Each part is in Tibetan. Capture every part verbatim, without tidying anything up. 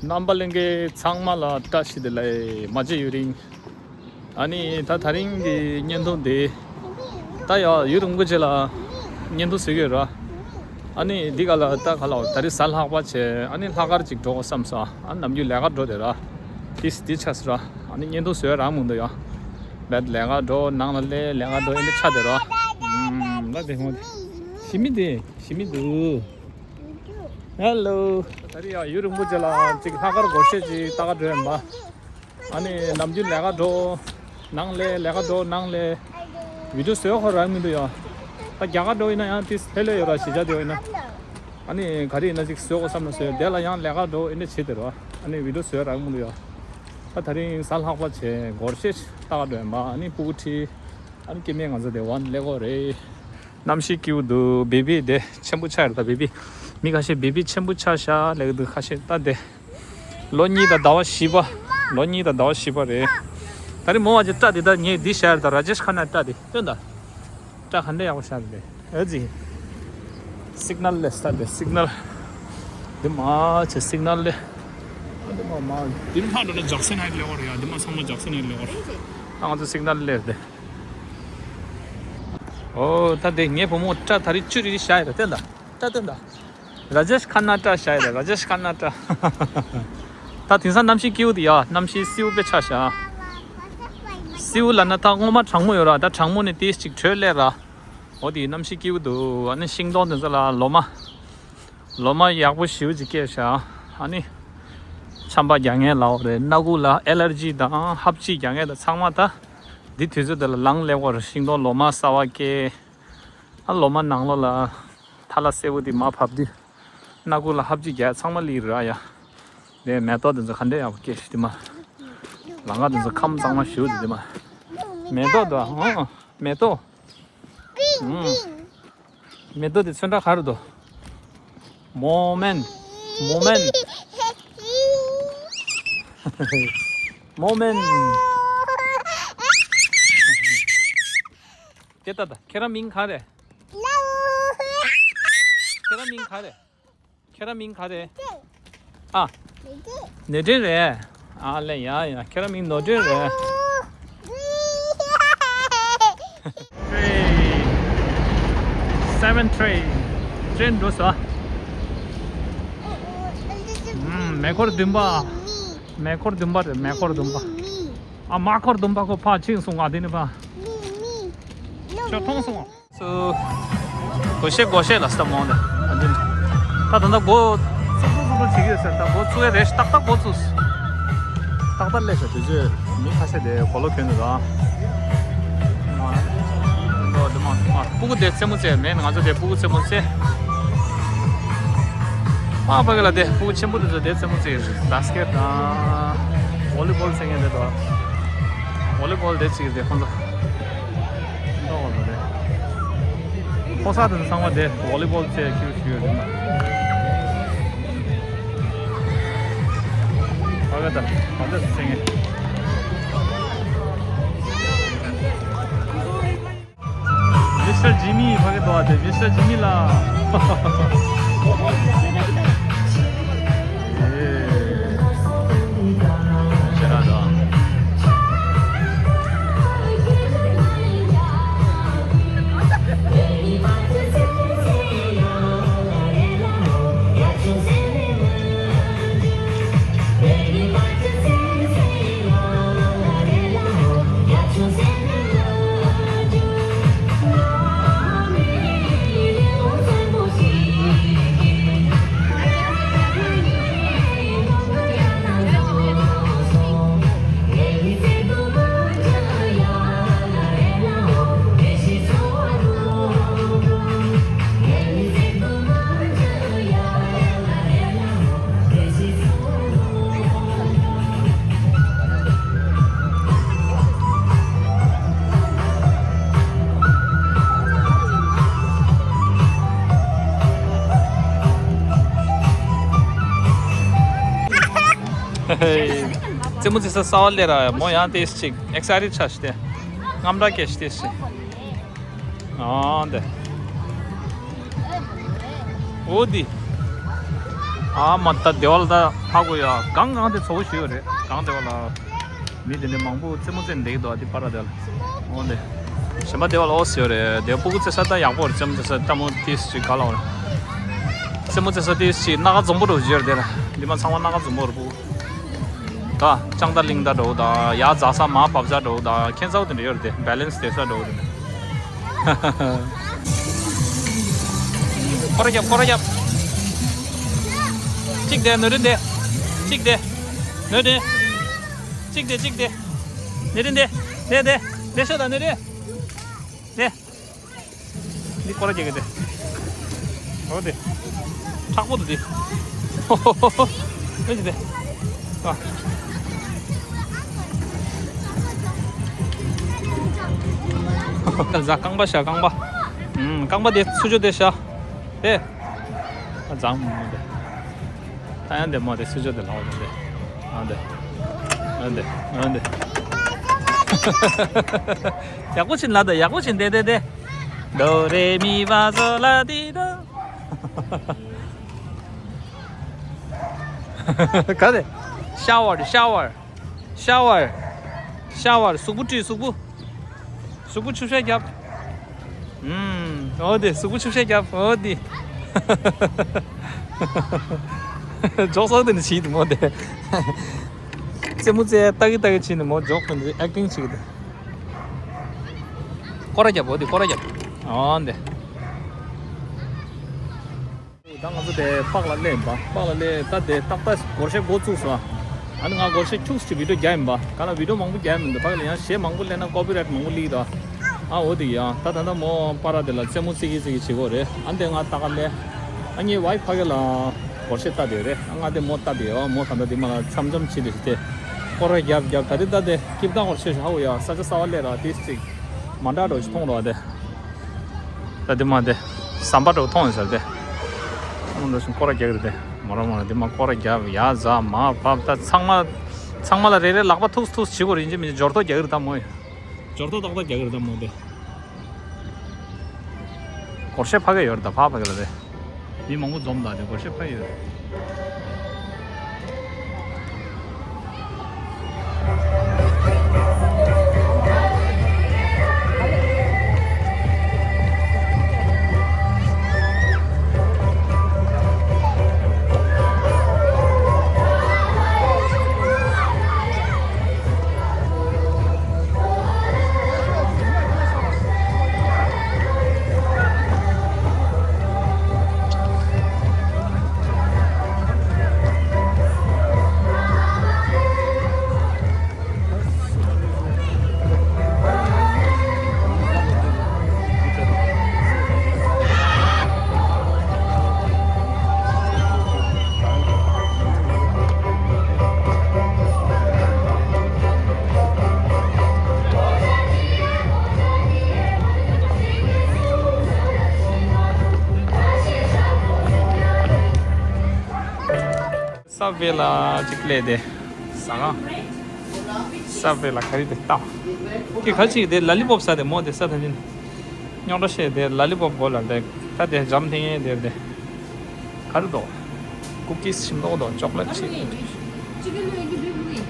རྣམ་པ་ལྷན་རྒྱས་ཚང་མ་ལ་བཀྲ་ཤིས་བདེ་ལེགས། མ་མཇལ་ཡུན་རིང་། ཨ་ནི་ད་དེ་རིང་གི་བརྙན་ཐུང་འདི། ད་ཡ་ཡུན་རིང་པོ་རྗེས་ལ་བརྙན་ཐུང་བཟོ་གི་ཡོད་ར། ཨ་ནི་འདི་ག་ལ་ད་ག་ལ་ད་རེས་གཟའ་ལྷག་པ་བྱས། ཨ་ནི་ལྷག་དཀར་ཅིག་འགྲོ་དགོས་བསམ་སོང་། ཨ་ནམ་རྒྱུན་ལས་ཀ་འགྲོ་བསྡད་ར། ཏིས་འདི་ཆགས་སོང་ར། ཨ་ནི་བརྙན་ཐུང་བཟོ་ཡ་རག་མི་འདུག་ཡ། བད་ལས་ཀ་འགྲོ། ནང་ལ་སླེབས། ལས་ཀ་འགྲོ། ཨེ་འདྲ་ཆགས་བསྡད་ར། ཨམ། ད་དེ་ཧོ། ཞི་མི་དེ། ཞི་མི་འདུག། ཧེ་ལོ། ད་རེས་ཡང་ཡུན་རིང་པོ་རྗེས་ལ་ཅིག་ལྷག་དཀར་སྒོར་གཞས་ཅིག་ལྟ་ག་འགྲོ་ཡིན་པ། ཨ་ནི་ནམ་རྒྱུན་ལས་ཀ་འགྲོ། ནང་ལ་ལས་ཀ་འགྲོ། ནང་ལ་བི་ཌིའོ་བཟོ་ཁོ་རག་མི་འདུག་ཡ། ད་རྒྱ་གར་འགྲོ་ཡིན་ན་ཡང་ཏིས་ལྷོད་ལྷོད་ཡོད་ར། གཞིས་ཆགས་དེ་ཡིན་ན། ཨ་ནི་ག་རེ་ཡིན་ན་ཅིག་བཟོ་དགོས་བསམ་ན་བཟོ། དེ་ལ་ཡང་ལས་ཀ་འགྲོ། ཨེ་འདྲ་བྱེད་དེ་ར། ཨ་ནི་བི་ཌིའོ་བཟོ་རག་མི་འདུག་ཡ། ད་དེ་རིང་གཟའ་ལྷག་པ་བྱས་སྒོར་གཞས་ལྟ་ག་འགྲོ་ཡིན་པ། ཨ་ནི་སྤུ་གུ་ཁྲིད། ཨ་ནི་སྐྱེ་དམན་ང་ཚོ་དེ་བ་ནས་སླེབས་དགོས་རེད། གནམ་གཤིས་སྐྱིད་པོ་འདུག། བེ་བི་དེ་ཆེན་པོ་ཆགས་ཡོད་རེད། ད་བེ་བི། མི་ཁ་ཤས་བེ་བི་ཆེན་པོ་ཆགས་ཤག་ལབ་ཀྱི་འདུག། ཁ་ཤས་ད་དེ། ལོ་གཉིས་དང་ཟླ་བ་བཞི་པ། ལོ་གཉིས་དང་ཟླ་བ་བཞི་པ་རེད། ད་རེས་མོ་བ་ཅིག་སྐྲ་དེ་ད་ངས་འདི་བཞག་ཡོད་རེད། ད་ར་ཇེཤ་ཁ་ན་སྐྲ་དེ་སྟོན་ད། སྐྲ་ག་འདྲ་ཡག་པོ་བཞག་རེད། ཨེ་ཙི། སིག་ནལ་ལས་ད་དེ་སིག་ནལ། འདི་མ་ཆེ་སིག་ནལ་ལས། འདི་མ་མ་འདི་མ་འགྲོ་ན་ཇག་སན་ཧའི་ལེ་བར་ཡ། འདི་མ་ཚང་མ་ཇག་སན་ཧའི་ལེ་བར། ཨ་ང་ཚོ་སིག་ནལ་ལས་རེད། ཨོ་ད་དེ་ངའི་བུ་མོ་སྐྲ་ད་རེས་བཅུ་རེ་རེ་བཞག་ཡོད་རེད། སྟོན་ད། སྐྲ་སྟོན་ད། ར་ཇེཤ་ཁ་ན་སྐྲ་བཞག་ཡོད་རེད། ར་ཇེཤ་ཁ་ན་སྐྲ། ད་དེང་སང་གནམ་གཤིས་སྐྱིད་པོ་འདུག་ཡ། གནམ་གཤིས་བསིལ་པོ་དཔེ་ཆགས་ཤག། བསིལ་པོ་ལབ་ན་ད་སྔོན་མ་གྲང་མོ་ཡོད་ར། ད་གྲང་མོ་ནས་ཏིས་ཅིག་དྲོད་སླེབས་ར། འོ་དེ་གནམ་གཤིས་སྐྱིད་པོ་འདུག། ཨ་ནི་ཤིང་སྡོང་དེ་ཚོ་ལ་ལོ་མ། ལོ་མ་ཡག་པོ་ཞེ་པོ་ཅིག་སྐྱེས་ཤག། ཨ་ནི་ཆམ་པ་རྒྱག་མཁན་ལབ་དགོས་རེད། སྣ་ཁུག་ལ་ཨེ་ལར་ཇི་དང་ཧབ་སྦྱིས་རྒྱག་མཁན་དང་ཚང་མ་ད་འདི་དུས་ཚོད་འདི་ལ་ལངས་སླེབས་དགོས་རེད། ཤིང་སྡོང་ལོ་མ་གསར་པ་སྐྱེས། ཨ་ལོ་མ་ནང་ལོགས་ལ་ཐལ་བ་སེར་པོ་འདི་མར་བབས་དུས། སྣ་ཁུག་ལ་ཧབ་སྦྱིས་རྒྱག་ཚང་མ་སླེབས་ར་ཡ། དེ་མེ་ཏོག་དེ་ཚོ་ག་འདྲ་ཡག་པོ་སྐྱེས་ཤག་དེ་མ། ལམ་ཁ་དེ་ཚོ་ཁམས་གཙང་མ་ཞེ་པོ་འདུག་དེ་མ། མེ་ཏོག་དང་། ཨང་། མེ་ཏོག། ཨང་། མེ་ཏོག་དེ་ཚོན་ཁྲ་ག་རེ་འདུག། མོ་མེན། མོ་མེན། མོ་མེན། དེ་ལྟ་ད། ཁྱེད་རང་མིང་ག་རེ། ཁྱེད་རང་མིང་ག་རེ། ཁྱེད་རང་མིང་ག་རེ། ཨ། ནེ་ཏྲེན་རེད། ཨ་ལེ་ཡ་ཡ། ཁྱེད་རང་མིང་ནོར་ཏྲེན་རེད། Train. Seven train. ཊེན་འགྲོ་ས། ཨམ། མེ་འཁོར་བདུན་པ། མེ་འཁོར་བདུན་པ་རེད། མེ་འཁོར་བདུན་པ། ཨ། མ་འཁོར་བདུན་པ་ཁོ་ཕར་ཕྱིན་སོང་ང་། དེ་ནས་ཕར་ཁྱོད་མཐོང་སོང་ང་། སུ། སྒོར་གཞས་སྒོར་གཞས་ལ་སྟབས་མོ་ནས་ཨ་འདི། ད་ད་ལྟ་སྒོ་བཙུགས་བཙུགས་བཙུགས་བྱེད་ཀྱི་ཡོད་ཟེར། ད་སྒོ་བཙུགས་ཡ་རེད་ཤག། ཏག་ཏག་སྒོ་བཙུགས། ཏག་ཏག་སླེབས་ཤག། དུས་ཚོད་མི་ཁ་ཤས་དེ་གོ་ལོ་གྱོན་འདུག་ད། མ། མ། སྤུ་གུ་དེ་རྩེད་མོ་རྩེ། མེད་ང་ཚོ་དེ་སྤུ་གུ་རྩེད་མོ་རྩེ། ཨ་ཕ་གི་ལ་དེ་སྤུ་གུ་ཆེན་པོ་དེ་ཚོ་དེ་རྩེད་མོ་རྩེ་ཡོད་རེད། བྷ་སི་ཀེཊ་དང་། ཝོ་ལི་བོལ་རྩེ་མཁན་དེ་དང་། ཝོ་ལི་བོལ་དེ་རྩེ་ཡོད་རེད་ཁོང་ཚོ། མདོག་ལ་རེད། ཕོ་གསར་དེ་ཚོ་ཚང་མ་དེ་ཝོ་ལི་བོལ་རྩེ་ཁྱེར་ཞུ་ཡོད་རེད་མ། ཨ་ག་ད་ག་ད་སེང་ངེ། མི་སི་ཊར་ཇི་མི་ཕ་གི་འདུག་ཨ། དེ་མི་སི་ཊར་ཇི་མི་ལགས། ཨེ། ཁྱེད་རང་དང་། རྩེད་མོ་རྩེ་ས་གསར་པ་སླེབས་ར། མོ་ཡང་ཏོག་ཙམ་ཅིག་ཨེག་སའི་ཊེཌ་ཆགས་ཤག་སྟེ། དངངས་སྐྲག་སྐྱེས་ཤག་སྟེ་ཤི། ཨ་འདི། འོ་འདི། ཨ་མ་ད་སྡེ་བ་ལ་ད་ཧ་གོ་ཡ། གང་གང་དེ་ཚོ་བོ་ཞིག་ཡོད་རེད། གང་སྡེ་བ་ལ་མི་དེ་འདྲ་མང་པོ་རྩེད་མོ་རྩེ་འདེགས་འདུག་ཨ། དེ་པར་ར་དེ་ལ་འོ་འདི་གཞན་པ་སྡེ་བ་ལ་ཨོ་ཟེར་ཡོད་རེད། དེ་སྤུ་གུ་རྩེ་ས་ད་ཡག་པོ་རེད། རྩེད་མོ་རྩེ་ས་ལྟད་མོ་ཏིས་ཅིག་ག་ལ་འོ་རེད། རྩེད་མོ་རྩེ་ས་ཏིས་ཅིག་སྣ་ཁ་འཛོམས་པོ་འགྲོ་ཡོད་རེད། དེ་ལ་འདི་མ་ཚང་མ་སྣ་ཁ་འཛོམས་པོ་རེད་སྤུ་གུ། ད་ལྕང་ད་གླིང་ད་འགྲོ་དང་ཡ་རྫ་ས་མ་བབ་ས་འགྲོ་དང་ཁྱེད་ཚ་བོ་དེ་འདྲ་ཡོད་རེད། དེ་བེ་ལེན་སི་དེ་ས་འགྲོ་དེ་འདྲ། སྐོར་ར་རྒྱབ། སྐོར་ར་རྒྱབ། གཅིག་དེ་ནོར་རིན་དེ། གཅིག་དེ་ནོར་རིན། གཅིག་དེ་གཅིག་དེ་ནོར་རིན་དེ། དེ་དེ་དེ་ཤོད་དང་ནོར་རིན་དེ། འདི་སྐོར་ར་རྒྱག་གི་དེ། འོ་དེ། མཁྲེགས་པོ་འདུག་དེ། འོ་དེ་དེ། ཨ། ཟ་རྐང་པ་ཤ་རྐང་པ། ཨུམ་རྐང་པ་དེ་ཚུར་ཅོ་དེ་ཤ། དེ། ཨ་ཛམ་མོ་དེ། ཨ་ཡང་དེ་མོ་དེ་ཚུར་ཅོ་དེ་ལའོ་དེ། ཨ་དེ། ཨ་དེ། ཨ་དེ། ཡག་པོ་ཕྱིན་ལ་དེ་ཡག་པོ་ཕྱིན་དེ་དེ་དེ། Do re mi fa sol la ti do. ག་རེ། ཤ་ཝར། ཤ་ཝར། ཤ་ཝར། ཤ་ཝར། གཟུགས་པོ་བཀྲུས། གཟུགས་པོ། གཟུགས་པོ་ཆུ་བཤལ་རྒྱབ། ཨུམ། འོ་དེ་གཟུགས་པོ་ཆུ་བཤལ་རྒྱབ། འོ་དེ། འཇོག་སོགས་དེ་ནི་བྱིས་དུ་མོ་དེ། རྩེད་མོ་རྩེ་ལྟ་གི་ལྟ་གི་བྱིས་ནི་མོ་འཇོག་དེ་ནི་ཨེག་ཊིང་བྱེད་གི་དེ། སྐོར་ར་རྒྱབ། འོ་དེ་སྐོར་ར་རྒྱབ། འོ་དེ། ད་ང་ཚོ་དེ་པག་ལ་སླེབས་ཡིན་པ། པག་ལ་སླེབས། ད་དེ་ཏག་ཏག་སྒོར་གཞས་འགོ་བཙུགས་སོང་། ཨ་ནི་ང་སྒོར་གཞས་ཁྱུག་ཅིག་བི་ཌིའོ་རྒྱག་ཡིན་པ། ག་ལ་བི་ཌིའོ་མང་པོ་རྒྱག་ཡ་མི་འདུག་ཕ་གི་ལ་ཡང་གཞས་མང་པོ་སླེབས་ན་ཀོ་པི་རའེ་ཊི་མང་པོ་སླེབས་ཀྱི་འདུག་ཨ་འོ་དེ་ཡང་ད་ད་ལྟ་མོ་པ་ར་དེ་ལ་རྩེད་མོ་རྩེ་གི་རྩེ་གི་བྱེད་དགོས་རེད། ཨ་འདི་ང་ལྟ་ག་སླེབས། ཨ་ངའི་ཝའི་ཕ་གི་ལ་སྒོར་གཞས་ལྟ་དེ་རེད། ཨ་ང་དེ་མོ་ལྟ་དེ་ཡོད། མོ་ད་ལྟ་དེ་མ་ལ་འཆམ་འཆམ་བྱེད་དེ་ཞིག་དེ། སྐོར་ར་རྒྱབ་རྒྱབ། ད་དེ་ད་དེ་སྐྱིབས་ད་སྒོར་གཞས་ཧ་གོ་ཡ། ས་ཆ་གསར་པ་སླེབས་ར་དེ་ཅིག་མ་འདྲ་འགྲོ་ཞིག་མཐོང་རོགས་དེ། ད་དེ་མ་དེ་ཟམ་པ་འདྲ་བོ་མཐོང་ཡོད་ཟེར་དེ། ཨ་འདྲ་ཞིག་སྐོར་ར་རྒྱག་གི་རེད་དེ། མོ་ར་མོ་ར་དེ་མ་སྐོར་ར་རྒྱབ། ཡ་ཟ་མ་བབ། ད་ཚང་མ་ཚང་མ་ལ་རེ་རེ་ལག་པ་ཐུགས་ཐུགས་བྱེད་དགོས་རེད། ཡིན་གཅིག་མིན་གཅིག་འབྱོར་ཐོ་རྒྱག་གི་རེད་ད་མོ། འབྱོར་ཐོ་ཏག་ཏག་རྒྱག་གི་རེད་ད་མོ་དེ། སྒོར་གཞས་ཕ་གི་ཡོད་རེད་ད། ཕ་ཕ་གི་ལ་རེད། མི་མང་པོ་འཛོམས་ད་དེ་སྒོར་གཞས་ཕ་གི་ཡོད་རེད། སབ་ཝེ་ལ་ཅིག་སླེབས་ཏེ། ཟ་ཁང་། སབ་ཝེ་ལ་ག་རེ་དེ་ལྟ། ཀི་ག་ཅིག་དེ་ལ་ལི་པོབ་ཟ་དེ་མོ་དེ་ས་ཐ་ནི། རྙོག་དྲ་བཤད་དེ་ལ་ལི་པོབ་གོ་ལ་དེ། ད་དེ་འཇམ་ཐིང་ངེ་དེ་དེ། ག་རེ་དོ། ཀུ་ཀིས་ཞིམ་མདོག་དོ། ཅོག་ལེ་ཊི་ཞིག་ཅི་ཀན་ལོ་ཡིན་གྱི་བིབ་ལུ་ཡིན།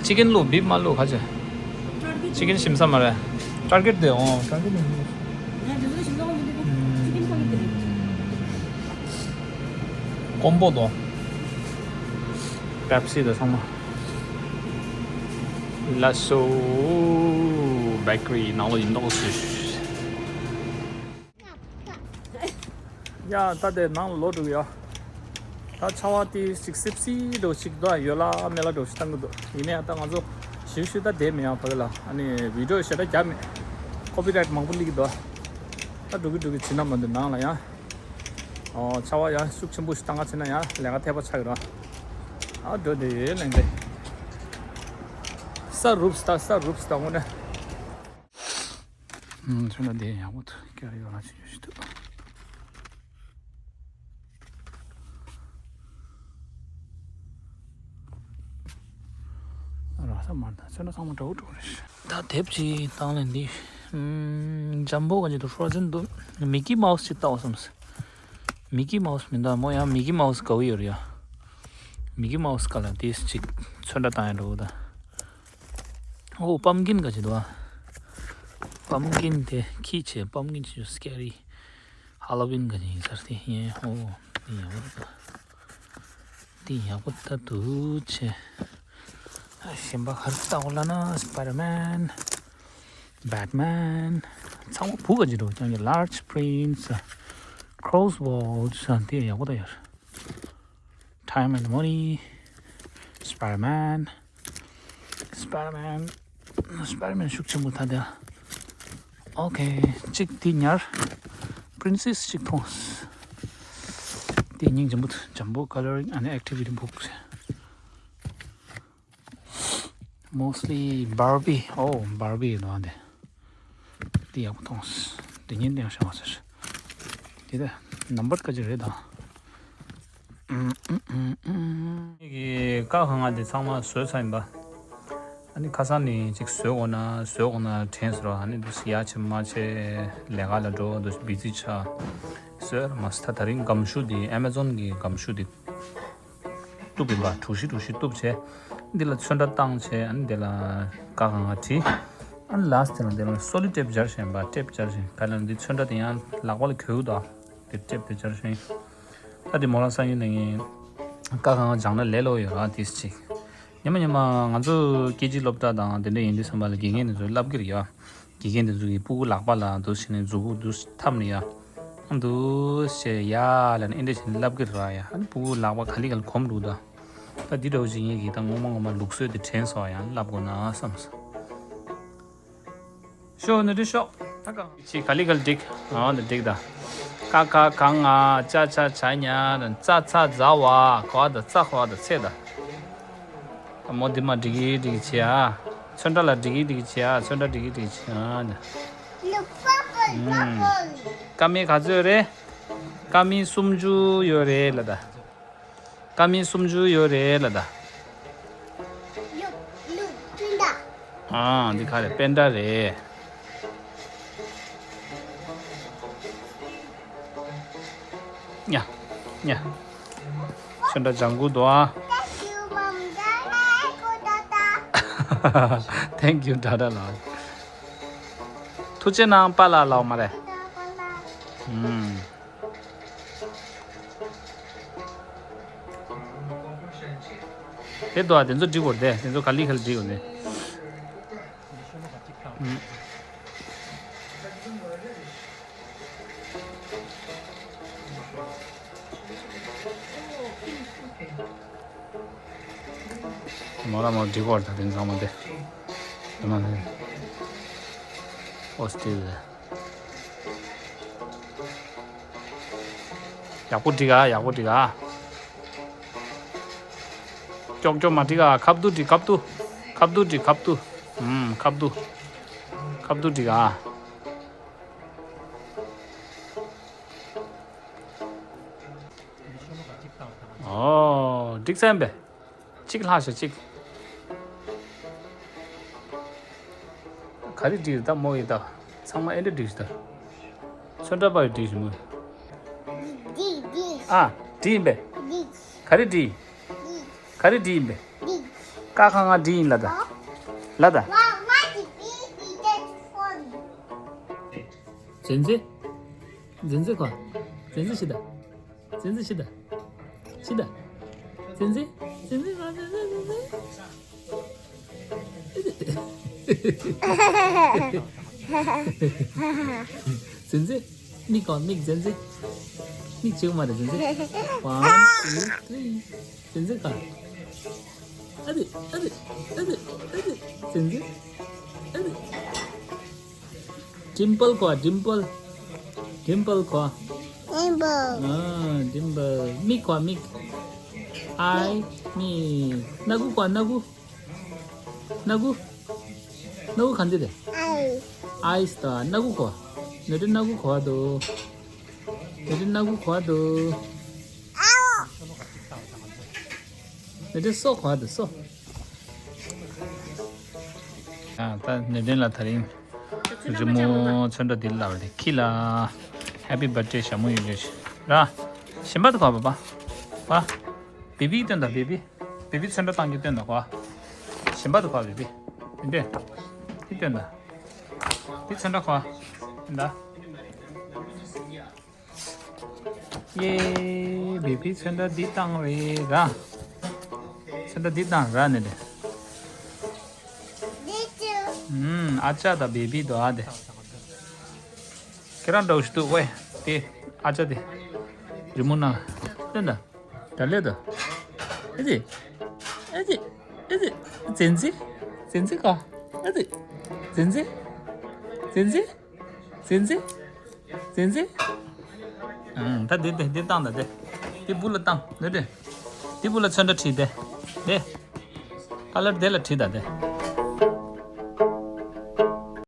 ཅི་ཀན་ལོ་བིབ་མ་ལོ་ག་ཅི། ཅི་ཀན་ཞིམ་ས་མ་རེད། ཊར་གེཊ་དེ་འོ་ཊར་གེཊ་དེ། ང་དེ་ཚོ་ཞིམ་མདོག་མི་འདུག་ཅི་ཀན་ཕ་གི་དེ་རེད། ཀོམ་པོ་དང་། པེབ་སི་དང་ཚང་མ། ལ་སོ། བེ་ཀ་རི་ནང་ལོགས་ཡིན་མདོག་ཞིག་ཡ་ད་དེ་ནང་ལོག་འགྲོ་གི་ཡོད། ད་ཆར་པ་དེ་ཞིག་སིབ་སིབ་འདྲ་ཞིག་འདུག་ཡོད་ལ་མེད་ལ་འདྲ་ཞིག་བཏང་གི་འདུག་ཡིན་ནའི་ད་ང་ཚོ་ཞིབ་ཞིབ་ད་བསྡད་མེད་ཡང་ཕ་གི་ལ། ཨ་ནི་བི་ཌིའོ་ཞེ་དྲག་རྒྱབ་མེད། ཀོ་པི་རའེཊ་མང་པོ་སླེབས་ཀྱི་འདུག་ད་འགྲོ་གི་འགྲོ་གི་བྱེད་ན་མ་འདུག་ནང་ལ་ཡང་། ཨོ་ཆར་པ་ཡང་ཤུགས་ཆེན་པོ་ཞིག་བཏང་ག་བྱེད་ན་ཡང་ལས་ཀ་ཐེབས་པ་ཆགས་ཀྱི་རེད། ཨ་འགྲོ་དེ་ལེན་དེ། ས་རུབ་སྟ་ས་རུབ་སྟ་དངོས་གནས། ཨུམ་ཚོན་ལ་དེ་ཡག་པོ་འདུག་སྐྱ་རེ་ཡོད་ན་ཆུ་ཆུ་ཞིག་འདུག་ར་ས་མར་དང་ཚོན་ལ་ཚང་མ་འདྲ་བོ་འགྲོ་རེད། ད་དེབ་ཅིག་བཏང་ལེན་འདི། ཨུམ་ཇམ་བོ་ག་ཅིག་འདུག་ཧྥོ་རོ་ཛན་འདུག་མི་ཀི་མའོ་སི་ཅིག་བལྟ་བ་བསམ་སོང་། མི་ཀི་མའོ་སི་མི་འདུག་མོ་ཡང་མི་ཀི་མའོ་སི་དགའ་བོ་ཡོད་རེད་ཡ། མི་ཀི་མའོ་སི་ག་ལ་དེས་ཅིག་ཚོན་ཁྲ་བཏང་ཡ་འགྲོ་གི་ད། ཨོ་པམ་ཀིན་ག་ཅིག་འདུག་ཨ། པམ་ཀིན་དེ་ཁྱི་བྱས་པམ་ཀིན་བྱས་སི་ཀེ་རི། ཧ་ལོ་ཝིན་ག་ཅིག་ཡིན་ས་རེད་དེ་ཡིན། ཨོ་དེ་ཡག་པོ་ད། འདི་ཡག་པོ་ལྟ་འདུག་ཆེ། ཨ་གཞན་པ་ག་རེ་ལྟ་དགོས་ལབ་ན། Spider-Man, Batman, ཚང་མ་བུ་ག་ཅིག་འགྲོ་ཀྱང་གི་large prints, crosswords, འདི་ཡག་པོ་ལྟ་ཡོད། Time and Money, Spider-Man, Spider-Man, Spider-Man ཤུགས་ཆེན་པོ་ད་འདི། ཨོ་ཁེ། གཅིག་འདི་ཉར། Princess གཅིག་མཐོང་། འདི་སྙིང་རྗེ་པོ་འདུག Jumbo Coloring and Activity Books. Mostly Barbie. Oh, Barbie ནང་དེ། འདི་ཡག་པོ་མཐོང་། འདི་ཉིན་འདི་ཡང་བྱ་བ་ཟེར། འདི་ད་number ག་ཅིག་རེད་ད། ངེད་ཀྱི་ཀ་ཁ་ང་འདི་ཚང་མ་བཟོས་ཚར་ཡིན་པ། ཨ་ནི་ཁ་སང་ནས་ཅིག་བཟོས་འོང་ན་བཟོས་འོང་ན་དྲན་སོང་། ཨ་ནི་འདུག་ཡ་བྱེད་མ་བྱེད་ལས་ཀ་ལ་འགྲོ་འདུག་བི་ཛི་ཆགས། བཟོས་མ་ད་ད་རིང་སྒམ་ཤུ་འདི་Amazon གི་སྒམ་ཤུ་འདི། གཏུབ་ཡིན་པ། གྲུ་བཞི་གྲུ་བཞི་གཏུབ་བྱས། འདི་ལ་ཚོན་ཁྲ་བཏང་བྱས། ཨ་ནི་འདི་ལ་ཀ་ཁ་ང་བྲིས། ཨ་ནི་last དེ་ལ་འདི་ལ་སོ་ལི་ཊེབ་སྦྱར་བཞིན་པ། ཊེབ་སྦྱར་བཞིན་ག་ལ་འདི་ཚོན་ཁྲ་དེ་ཡང་ལག་པ་ལ་གོས་དོ། འདི་ཊེབ་དེ་སྦྱར་བཞིན། ད་འདི་མོ་རང་སང་ཉིན་ནས་ཀ་ཁ་ང་སྦྱང་ན་ལས་སླ་པོ་ཡོད་ར་དེ་ཅིག་ཉི་མ་ཉི་མ་ང་ཚོ་ཀེ་ཇི་སློབ་གྲྭ་དང་དེ་འདྲ་ཡིན་དུས་ཙམ་པ་ལ་དགེ་རྒན་དེ་ཚོས་བསླབ་ཀྱི་རེད་ཡ། དགེ་རྒན་དེ་ཚོ་གིས་སྤུ་གུ་ལག་པ་ལ་འདུག་བྱས་ནས་མཛུབ་གུ་འདུག་འཐམས་ནས་ཡ། འདུག་བྱས་ཡ་ལབ་ནས་ཨེ་འདྲ་བྱས་ནས་བསླབ་ཀྱི་རེད་ཡ། ཨ་ནི་སྤུ་གུ་ལག་པ་ག་ལེ་ག་ལེ་གོམས་འདུག་ད། ད་འདི་འདྲ་བོ་ཞིག་ངེད་ཀྱིས་ད་ངོ་མ་ངོ་མ་ལུགས་སྲོལ་དེ་དྲན་སོང་ཡ། བསླབ་དགོས་ན་བསམ་སོང་། ཤོག་ནི་འདི་ཤོག་ད་གང་ཅི་ག་ལེ་ག་ལེ་འགྲིག་ཨ་འདི་འགྲིག་ད། ཀ་ཁ་ག་ང་ཅ་ཆ་ཇ་ཉ་ཙ་ཚ་ཛ་ཝ་ག་ད་ཙ་ཁ་ད་ཚེ་ད། མོ་འདི་མ་འགྲིག་གི་འགྲིག་གི་བྱེད་ཨ། ཚོན་ཁྲ་ལ་འགྲིག་གི་འགྲིག་གི་བྱེད་ཨ། ཚོན་ཁྲ་འགྲིག་གི་འགྲིག་གི་བྱེད་ཨ་ནི། ཀ་མི་ག་ཚོད་ཡོད་རེད། ཀ་མི་སུམ་ཅུ་ཡོད་རེད་ལ་ད། ཀ་མི་སུམ་ཅུ་ཡོད་རེད་ལ་ད། ཨ་འདི་ག་རེད། པེན་ཌ་རེད། ཉ། ཉ། ཚོན་ཁྲ་ལྗང་གུ་འདུག་ཨ། Thank you ད་ད་ལགས། ཐུགས་རྗེ་གནང་པཱ་ལགས་ལགས་མ་རེད། ཨུམ། དེ་འདུག་ཨ། དེ་ཚོ་འགྲིག་གོ་རེད་དེ། དེ་ཚོ་ག་ལེ་ག་ལེ་འགྲིག་གོ་རེད། ཨུམ། མོ་ར་མོ་འགྲིག་གོ་རེད་ད། དེ་ཚང་མ་དེ། དེ་མ་དེ། ཨོ་སི་ཊི་རེ་ལི་ཡ། ཡག་པོ་འགྲིག་ག་ཡག་པོ་འགྲིག་ག་ཀྱོག་ཀྱོག་མ་འགྲིག་ག་ཁ་བསྡུ་འགྲིག་ཁ་བསྡུ། ཁ་བསྡུ་འགྲིག་ཁ་བསྡུ། ཨུམ། ཁ་བསྡུ། ཁ་བསྡུ་འགྲིག་ག་ཨོ། འགྲིག་ཚར་པས། གཅིག་ལྷག་ཤག་གཅིག་ག་རེ་འགྲིག་རེད་ད་མོ་ཡི་ད། ཚང་མ་ཨེ་འདྲ་འགྲིག་ཤག་ད། ཚོན་ཁྲ་པ་ཡི་འགྲིག་ཤག་མོ། འགྲིག་འགྲིག་ཨ། འགྲིག་ཡིན་པས། འགྲིག་ག་རེ་འགྲིག་འགྲིག་ག་རེ་འགྲིག་ཡིན་པས། འགྲིག་ཀ་ཁ་ང་འགྲིག་ཡིན་ལ་ད། ལ་ད། Why, why did we eat that phone? ཛན་ཛི། ཛན་ཛི་ཁོ། ཛན་ཛི་ཤི་ད། ཛན་ཛི་ཤི་ད། ཤི་ད། ཛན་ཛི། ཛན་ཛི་ཁོ། ཛན་ཛི། ཛན་ཛི། ཛན་ཛི། མིག་གོ་མིག་ཛན་ཛི། མིག་བྱེད་མ་རེད་ཛན་ཛི། One, two, three. ཛན་ཛི་ཁོ། ཨ་དི། ཨ་དི། ཨ་དི། ཨ་དི། ཛན་ཛི། ཨ་དི། ཌིམ་པལ་ཁོ། ཌིམ་པལ། ཌིམ་པལ་ཁོ། Dimple. ཨ། ཌིམ་པལ། མིག་ཁོ། མིག་ཨའི། མིག་སྣ་ཁུག་ཁོ། སྣ་ཁུག་སྣ་ཁུག་སྣ་ཁུག་གང་འདི་རེད། Eyes. ཨའི་སི་ད། སྣ་ཁུག་ཁོ། ནི་དེ་སྣ་ཁུག་ཁོ་འདུག་ནི་དེ་སྣ་ཁུག་ཁོ་འདུག་ནི་དེ་སོ་ཁོ་འདུག་སོ། ཨ། ད་ནི་དེ་ལ་ད་རིང་རི་མོ་ཚོན་ཁྲ་འདི་ལ་བ་དེ་ཁྱི་ལ་Happy Birthday ཞྭ་མོ་ཡོད་རེད་ར། གཞན་པ་དུ་བབ་པ། བ། བེ་བི་སྟོན་དང་བེ་བི། བེ་བི་ཚོན་ཁྲ་བཏང་རྒྱུ་སྟོན་དང་གོ། གཞན་པ་དུ་བབ་བེ་བི། འདི་འདི། འདི་སྟོན་དང་། འདི་ཚོན་ཁྲ་གོ། འདི་འདྲ། ཡེ། བེ་བི་ཚོན་ཁྲ་འདི་བཏང་རེད་ར། ཚོན་ཁྲ་འདི་བཏང་ར་ནི་དེ། ཨུམ། ཨ་ཅག་དང་བེ་བི་དོ་ཨ་དེ། ཁྱེད་རང་འདྲ་བོ་ཞིག་འདུག་ཝེ། དེ། ཨ་ཅག་དེ། རི་མོ་ནང་། ལྟོས་དང་། ད་ལེ་དང་། ཨེ་ཙི། ཨེ་ཙི། ཨེ་ཙི། ཛན་ཛི། ཛན་ཛི་ཀ་ཨེ་ཙི། ཛན་ཛི། ཛན་ཛི། ཛན་ཛི། ཛན་ཛི། ཨང་། ད་དེ་དེ་དེ་བཏང་ད་དེ། དེ་སྦུག་ལ་བཏང་། དེ་དེ། དེ་སྦུག་ལ་ཚོན་ཁྲ་བྲིས་དེ། དེ། ཁ་ལར་དེ་ལ་བྲིས་ད་དེ།